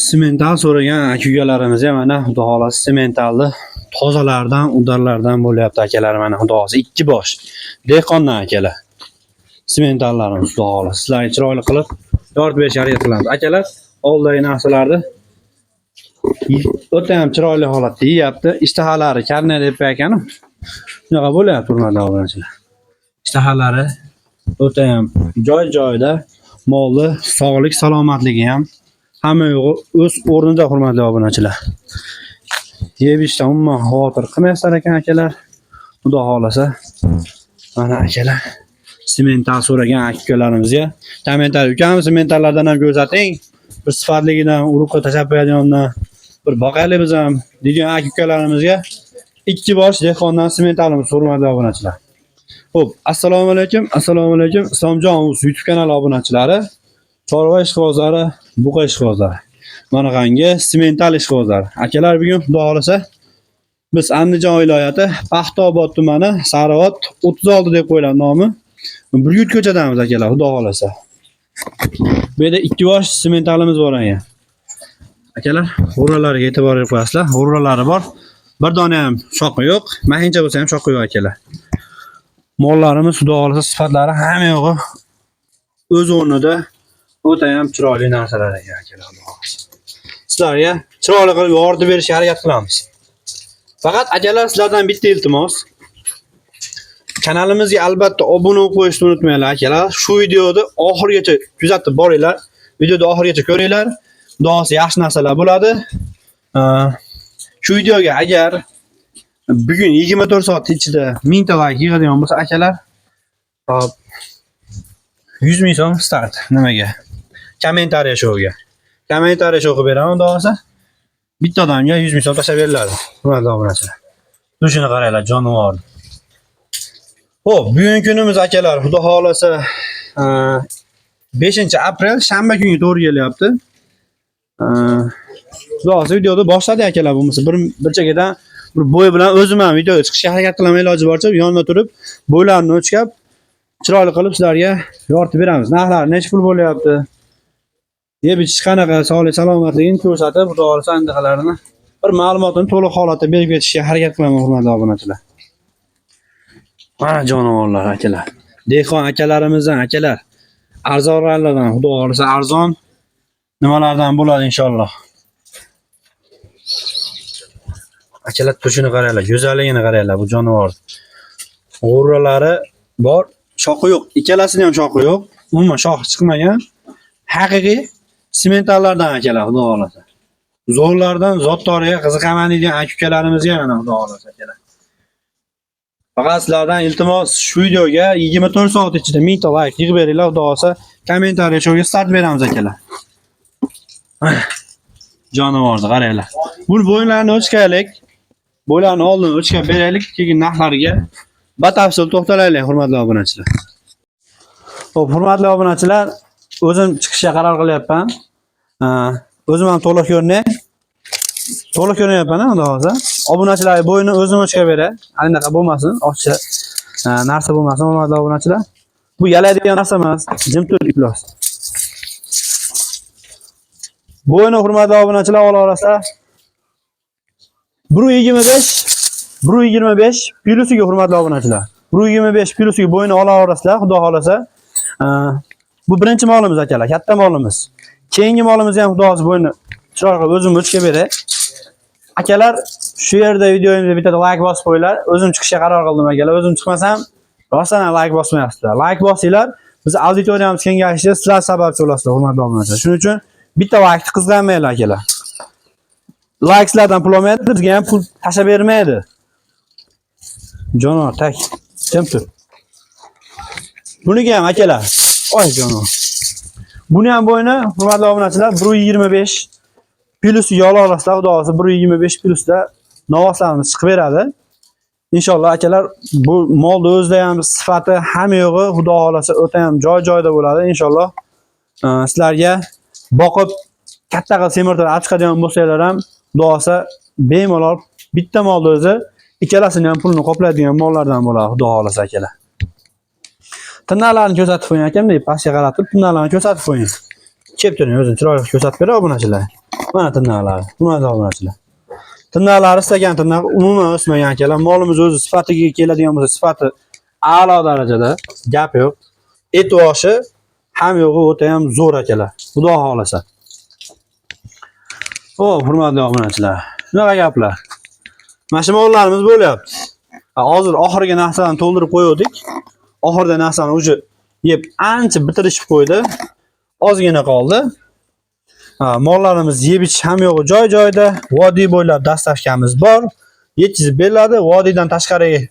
Simental so'ragan aka-ukalarimiz ham mana xudo xolasi simentalni tozalardan, udarlardan bo'lyapti akalar, mana xudo xolasa ikki bosh. Dehqondan akalar. Simentallarimiz xudo xolasa sizlarga chiroyli qilib yoritib berishga harakat qilamiz. Akalar, oldidagi narsalarni o'ta ham chiroyli holatda yeyapti. Ishtahalari karnay deb ekan. Shunaqa bo'lyapti, hurmatli obunachilar. Ishtahalari o'ta ham joy-joyida, molni sog'lik, salomatligi ham hamma yo'g'i o'z o'rnida, hurmatli obunachilar. Yeb ichishdan umuman xavotir qilmaysizlar ekan akalar. Xudo xolasa mana akalar simental so'ragan aka-ukalarimizga kommentariy ukam simentallardan ham ko'rsating. Bir sifatligidan urug'ga tashlab qo'yadigandan bir boqaylik biz ham degan aka-ukalarimizga ikki bosh dehqondan simentalimiz, hurmatli obunachilar. Xo'p, assalomu alaykum, assalomu alaykum. Islomjon uz YouTube kanali obunachilari, chorva ishqibozlari, buqa ishqibozlari. Manaqangi simental ishqibozlari. Akalar, bugun xudo xolasa biz Andijon viloyati Paxtaobod tumani Sariot 36 deb qo'yiladi nomi. Burgut ko'chadamiz akalar, xudo xolasa. Bu yerda ikki bosh simentalimiz bor ekan. Akalar, g'urralariga e'tibor berib qo'yasizlar. G'urralari bor. Bir dona ham shoqi yo'q. Mahincha bo'lsa ham shoqi yo'q akalar. Mollarimiz xudo xolasa sifatlari hamma yo'g'i o'z o'rnida, o'ta ham chiroyli narsalar ekan akalar, xudo xolasa. Sizlarga chiroyli qilib yoritib berishga harakat qilamiz. Faqat akalar, sizlardan bitta iltimos. Kanalimizga albatta obuna bo'lib qo'yishni unutmanglar akalar. Shu videoni oxirigacha kuzatib boringlar. Videoni oxirigacha ko'ringlar. Xudo xolasa yaxshi narsalar bo'ladi. Shu videoga agar bugun 24 soat ichida 1000 ta like yig'adigan bo'lsa akalar, hop, 100 ming so'm start nimaga? Kommentariya shouga. Kommentariya shou qilib beraman xudo xolasa. Bitta odamga 100 ming so'm tashlab beriladi. Hurmatli obunachilar. Dushini qaranglar, jonivor. Xo'p, bugungi kunimiz akalar, xudo xolasa 5 aprel shanba kunga to'g'ri kelyapti. Xudo xolasa videoni boshladik akalar, bo'lmasa bir chekkadan bir bo'y bilan o'zim ham videoga chiqishga harakat qilaman iloji boricha, yonida turib bo'ylarini o'chkab chiroyli qilib sizlarga yoritib beramiz. Narxlari necha pul bo'lyapti? Yeb ichish qanaqa, sog'lik salomatligini ko'rsatib, xudo xolasa andaqalarini bir ma'lumotini to'liq holatda berib ketishga harakat qilaman, hurmatli obunachilar. Mana jonivorlar akalar. Dehqon akalarimizdan akalar arzonlardan xudo xolasa arzon nimalardan bo'ladi inshaalloh. Akalar, tushini qaranglar, go'zalligini qaranglar bu jonivor. G'urralari bor, shoxi yo'q. Ikkalasini ham shoxi yo'q. Umuman shoxi chiqmagan. Haqiqiy simentallardan akalar, xudo xolasa. Zo'rlardan zotdoriga qiziqaman degan aka-ukalarimizga mana xudo xolasa akalar. Faqat sizlardan iltimos, shu videoga 24 soat ichida 1000 ta like yig'ib beringlar, xudo xolasa kommentariy shouga start beramiz akalar. Jonivorni qaranglar. Bu bo'yinlarini o'chkaylik. Bo'ylarni oldin o'chkab beraylik, keyin narxlariga batafsil to'xtalaylik, hurmatli obunachilar. Xo'p, hurmatli obunachilar, o'zim chiqishga qaror qilyapman. O'zim ham to'liq ko'rinay. To'liq ko'rinyapman, xudo xolasa. Obunachilar bo'yini o'zim o'chkab beray. Anaqa bo'lmasin, oqcha narsa bo'lmasin, hurmatli obunachilar. Bu yalaydigan narsa emas, jim tur iflos. Bo'yini, hurmatli obunachilar, ola orasida 1.25 1.25 plusiga, hurmatli obunachilar. 1.25 plusiga bo'yini ola orasida, xudo xolasa. Bu birinchi molimiz akalar, katta molimiz. Keyingi molimiz ham xudo xolasa bo'yini chiroyli qilib o'zim o'chkab beray. Akalar, shu yerda videomizga bitta like bosib qo'yinglar. O'zim chiqishga qaror qildim akalar. O'zim chiqmasam, rostdan ham like bosmayapsizlar. Like bosinglar, biz auditoriyamiz kengayishiga sizlar sababchi bo'lasizlar, hurmatli obunachilar. Shuning uchun bitta like'ni qizg'anmanglar akalar. Like sizlardan pul olmaydi, bizga ham pul tashlab bermaydi. Jonivor, tak. Jim tur. Buniki ham akalar. Oy jonivor. Buni ham bo'yni, hurmatli obunachilar, 1.25 plusiga ola olasizlar, xudo xolasa 1.25 plusda novvoslarimiz chiqib beradi. Inshaalloh akalar, bu molni o'zida ham sifati hamma yo'g'i xudo xolasa o'ta ham joy-joyida bo'ladi inshaalloh. Sizlarga boqib katta qilib semirtirib olib chiqadigan bo'lsanglar ham xudo xolasa bemalol bitta molni o'zi ikkalasini ham pulini qoplaydigan mollardan bo'ladi xudo xolasa akalar. Tirnoqlarini ko'rsatib qo'ying akam, deb pastga qarab turib tirnoqlarini ko'rsatib qo'ying. Kelib turing, o'zini chiroyli ko'rsatib beray obunachilar. Mana tirnoqlari, hurmatli obunachilar. Tirnoqlari istagan tirnoq umuman o'smagan akalar. Molimiz o'zi sifatiga keladigan bo'lsa, sifati a'lo darajada, gap yo'q. Et boshi ham yo'g'i o'ta ham zo'r akalar. Xudo xohlasa. O, hurmatli obunachilar. Shunaqa gaplar. Mana shu mollarimiz bo'lyapti. Hozir oxirgi narsani to'ldirib qo'yuvdik. Oxirida narsani уже yeb ancha bitirishib qo'ydi. Ozgina qoldi. Mollarimiz yeb ichish ham yo'g'i joy-joyida. Vodiy bo'ylab доставка miz bor. Yetkazib beriladi. Vodiydan tashqariga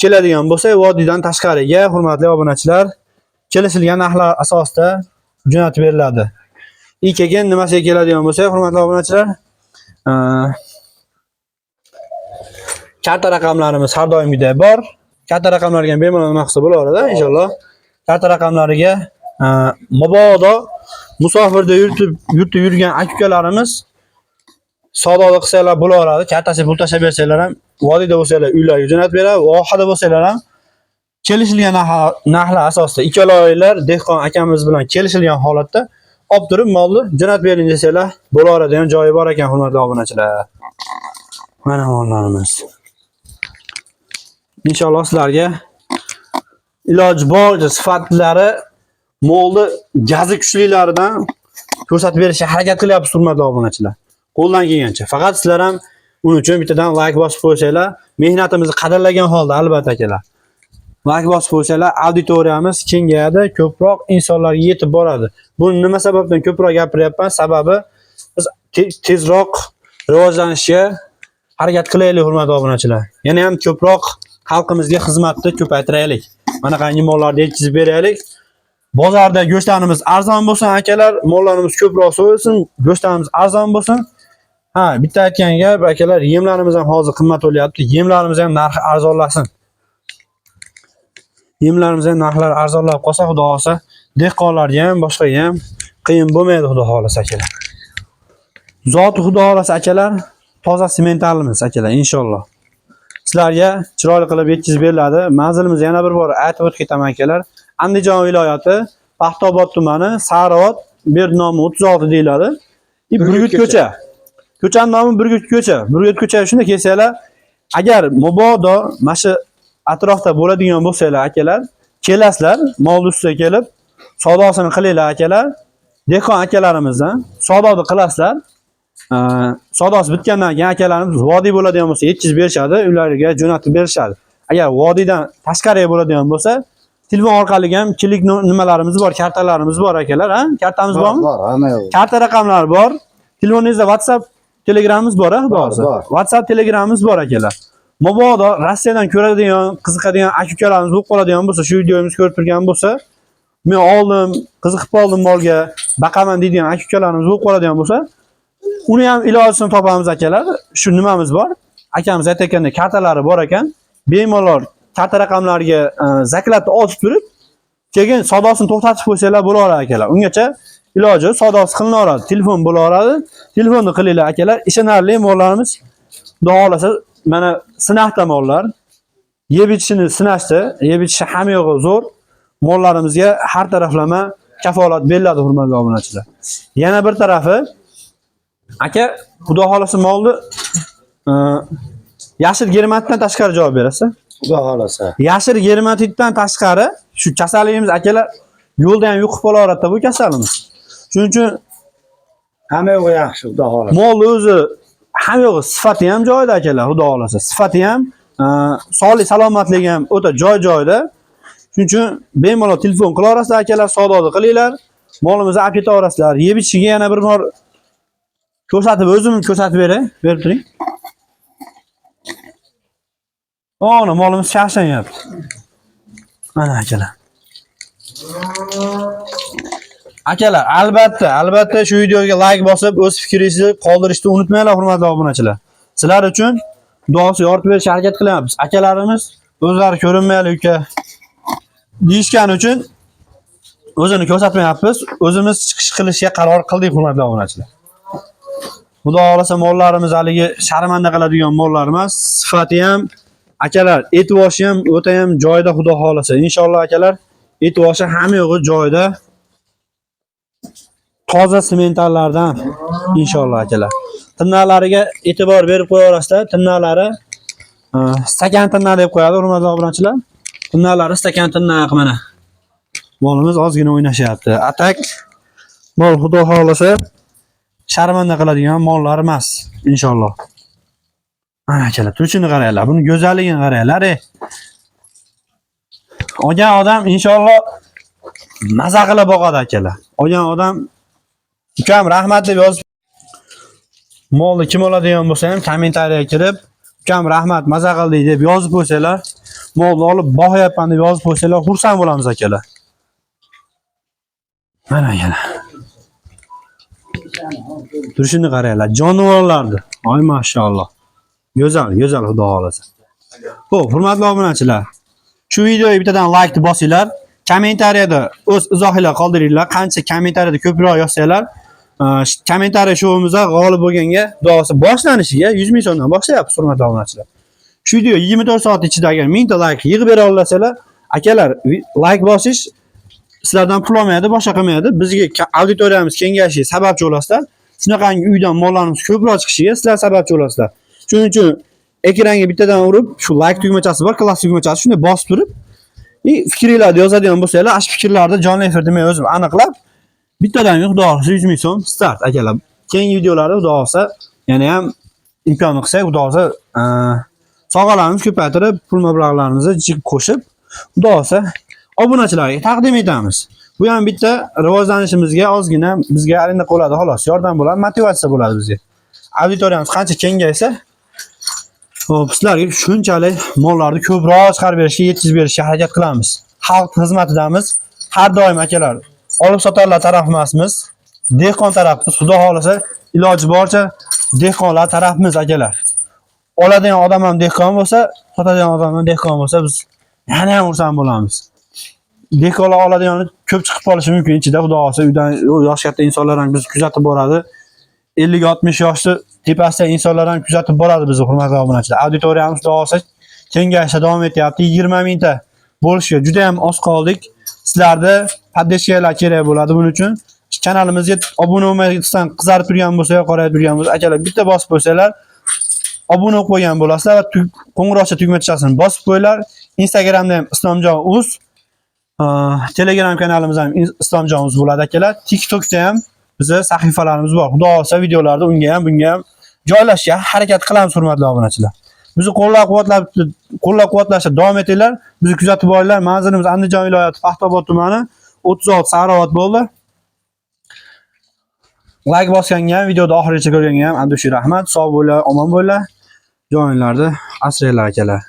keladigan bo'lsa, vodiydan tashqariga hurmatli obunachilar kelishilgan narxlar asosida jo'natib beriladi. И keyin nimasiga keladigan bo'lsa, hurmatli obunachilar, karta raqamlarimiz har doimgidek bor. Karta raqamlarga ham bemalol nima qilsa bo'laveradi inshaalloh. Karta raqamlariga mabodo musofirda yurtib yurgan aka-ukalarimiz savdo qilsalar bo'laveradi. Kartasiga pul tashlab bersanglar ham, vodiyda bo'lsanglar uylarga jo'natib beradi, vohada bo'lsanglar ham kelishilgan narxlar asosida ikkaloylar dehqon akamiz bilan kelishilgan holatda olib turib molni jo'natib bering desanglar bo'laveradigan joyi bor ekan, hurmatli obunachilar. Mana mollarimiz. Inshaalloh sizlarga iloji boricha sifatlari molni gazi kuchlilaridan ko'rsatib berishga harakat qilyapmiz, hurmatli obunachilar. Qo'ldan kelgancha. Faqat sizlar ham uning uchun bittadan like bosib qo'ysanglar, mehnatimizni qadrlagan holda albatta akalar. Like bosib qo'ysanglar, auditoriyamiz kengayadi, ko'proq insonlarga yetib boradi. Buni nima sababdan ko'proq gapiryapman? Sababi biz tezroq rivojlanishga harakat qilaylik, hurmatli obunachilar. Yana ham ko'proq xalqimizga xizmatni ko'paytiraylik. Mana qanday mollarni yetkazib beraylik. Bozorda go'shtlarimiz arzon bo'lsin akalar, mollarimiz ko'proq so'yilsin, go'shtlarimiz arzon bo'lsin. Ha, bitta aytgan gap akalar, yemlarimiz ham hozir qimmat bo'lyapti. Yemlarimiz ham narxi arzonlasin. Yemlarimiz ham narxlari arzonlab qolsa, xudo xohlasa, dehqonlarga ham, boshqaga ham qiyin bo'lmaydi, xudo xohlasa akalar. Zoti xudo xohlasa akalar, toza sementalimiz akalar, inshaalloh. Sizlarga chiroyli qilib yetkazib beriladi. Manzilimiz yana bir bor aytib o'tib ketaman akalar. Andijon viloyati, Paxtaobod tumani, Sariot, ber nomi 36 deyiladi. Burgut ko'cha. Ko'chaning nomi Burgut ko'cha. Burgut ko'chaga shunda kelsanglar, agar mabodo mana shu atrofda bo'ladigan bo'lsanglar akalar, kelasizlar, mol ustiga kelib savdosini qilinglar akalar. Dehqon akalarimizdan savdoni qilasizlar. Savdosi bitgandan keyin akalarimiz vodiy bo'ladigan bo'lsa yetkazib berishadi, ularga jo'natib berishadi. Agar vodiydan tashqariga bo'ladigan bo'lsa, telefon orqali ham kilik nimalarimiz bor, kartalarimiz bor akalar, ha? Kartamiz bormi? Bor, hamma yo'q. Karta raqamlari bor. Telefoningizda WhatsApp, Telegramimiz bor, ha, xudo Bor, xohlasa. bor. WhatsApp, Telegramimiz bor akalar. Mabodo Rossiyadan ko'radigan, qiziqadigan aka-ukalarimiz bo'lib qoladigan bo'lsa, shu videomizni ko'rib turgan bo'lsa, men oldim, qiziqib qoldim molga, baqaman deydigan aka-ukalarimiz bo'lib qoladigan bo'lsa, uni ham ilojisini topamiz akalar. Shu nimamiz bor? Akamiz aytayotgandek kartalari bor ekan. Bemalol karta raqamlariga закладni otib turib, keyin savdosini to'xtatib qo'ysanglar bo'laveradi akalar. Ungacha iloji savdosi qilinaveradi, telefon bo'laveradi. Telefonni qilinglar akalar. Ishonarli mollarimiz. Xudo xohlasa mana sinaqda mollar. Yeb ichishini sinashdi. Yeb ichishi hamma yo'g'i zo'r. Mollarimizga har taraflama kafolat beriladi, hurmatli obunachilar. Yana bir tarafi aka, xudo xohlasa molni yashil germatdan tashqari javob berasiz. Xudo xohlasa. Yashil germatitdan tashqari shu kasalligimiz akalar yo'lda ham yuqib qolaveradi bu kasalimiz. Shuning uchun Hamma yo'g'i yaxshi, xudo xohlasa. Mol o'zi ham yo'g'i sifati ham joyida akalar, xudo xohlasa. Sifati ham, sog'lik salomatligi ham o'ta joy joyida. Shuning uchun bemalol telefon qilaverasizlar akalar, savdoni qilinglar. Molimizni olib ketaverasizlar. Yeb ichishiga yana bir bor ko'rsatib, o'zim ko'rsatib beray, berib turing. Ona molimiz shashanyapti. Mana akalar. Akalar, albatta, albatta shu videoga like bosib, o'z fikringizni qoldirishni unutmanglar, hurmatli obunachilar. Sizlar uchun duosi yoritib berishga harakat qilyapmiz. Akalarimiz o'zlari ko'rinmayli uka deyishgani uchun o'zini ko'rsatmayapmiz. O'zimiz chiqish qilishga qaror qildik, hurmatli obunachilar. Xudo xohlasa mollarimiz haligi sharmanda qiladigan mollar emas, sifati ham akalar, et boshi ham o'ta ham joyida, xudo xohlasa. Inshaalloh akalar, et boshi hamma yo'g'i joyida. Toza sementallardan inshaalloh akalar. Tirnoqlariga e'tibor berib qo'yaverasizlar. Tirnoqlari stakan tirnoq deb qo'yadi, hurmatli obunachilar. Tirnoqlari stakan tirnoq mana. Molimiz ozgina o'ynashyapti. Atak mol xudo xohlasa sharmanda qiladigan mollar emas inshaalloh. Mana akalar, turishini qaranglar, buni go'zalligini qaranglar. Olgan odam inshaalloh maza qilib boqadi akalar. Olgan odam ukam rahmat deb yozib molni kim oladigan bo'lsa ham kommentariyaga kirib ukam rahmat maza qildik deb yozib qo'ysanglar, molni olib boqyapman deb yozib qo'ysanglar, xursand bo'lamiz akalar. Mana akalar. Turishini qaranglar, jonivorlarni. Oy mashalloh. Go'zal, go'zal xudo xolasa. Xo'p, hurmatli obunachilar, shu videoga bittadan like bosinglar. Kommentariyada o'z izohinglar qoldiringlar. Qancha kommentariyada ko'proq yozsanglar, kommentariya shouvimizda g'olib bo'lganga duosi boshlanishiga 100 ming so'mdan boshlayapmiz, hurmatli obunachilar. Shu video 24 soat ichida agar 1000 ta like yig'ib bera olsanglar, akalar, like bosish sizlardan pul olmaydi, boshqa qilmaydi. Bizga auditoriyamiz kengashiga sababchi bo'lasizlar. Shunaqangi uydan mollarimiz ko'proq chiqishiga sizlar sababchi bo'lasizlar. Shuning uchun ekranga bittadan urib, shu like tugmachasi bor, klass tugmachasi, shunday bosib turib, fikringlarni yozadigan bo'lsanglar, shu fikrlarni jonli efirda men o'zim aniqlab, bittadan xudo xohlasa 100 ming so'm start akalar. Keyingi videolarda xudo xohlasa yana ham imkonni qilsak, xudo xohlasa sovg'alarimizni ko'paytirib, pul mablag'larimizni jig qo'shib, xudo xohlasa obunachilarga taqdim etamiz. Bu ham bitta rivojlanishimizga ozgina bizga arenda bo'ladi xolos, yordam bo'ladi, motivatsiya bo'ladi bizga. Auditoriyamiz qancha kengaysa, hop, sizlarga shunchalik mollarni ko'proq chiqarib berishga, yetkazib berishga harakat qilamiz. Xalq xizmatidamiz. Har doim akalar, olib sotarlar taraf emasmiz. Dehqon tarafmiz. Xudo xohlasa, iloji boricha dehqonlar tarafmiz akalar. Oladigan odam ham dehqon bo'lsa, sotadigan odam ham dehqon bo'lsa, biz yana ham xursand bo'lamiz. Dehqonlar oladigani ko'p chiqib qolishi mumkin ichida, xudo xohlasa uydan yosh katta insonlar ham bizni kuzatib boradi. 50-60 yoshli tepasida insonlar ham kuzatib boradi bizni, hurmatli obunachilar. Auditoriyamiz xudo xohlasa kengayishda davom etyapti. 20 mingta bo'lishga juda ham oz qoldik. Sizlarda поддержка lar kerak bo'ladi buning uchun. Kanalimizga obuna bo'lmasdan qizarib turgan bo'lsa yo qorayib turgan bo'lsa, akalar bitta bosib qo'ysanglar, obuna bo'lib qo'ygan bo'lasizlar va qo'ng'iroqcha tugmachasini bosib qo'yinglar. Instagramda ham Islomjon uz, Telegram kanalimiz ham Islomjon uz bo'ladi akalar. TikTokda ham bizni sahifalarimiz bor. Xudo xohlasa videolarda unga ham, bunga ham joylashga harakat qilamiz, hurmatli obunachilar. Bizni qo'llab-quvvatlashda davom etinglar. Bizni kuzatib boringlar. Manzilimiz Andijon viloyati Paxtaobod tumani 36 Sariobod bo'ldi. Like bosganga ham, videoni oxirigacha ko'rganga ham abdushi rahmat. Sog' bo'linglar, omon bo'linglar. Joninglarni asranglar akalar.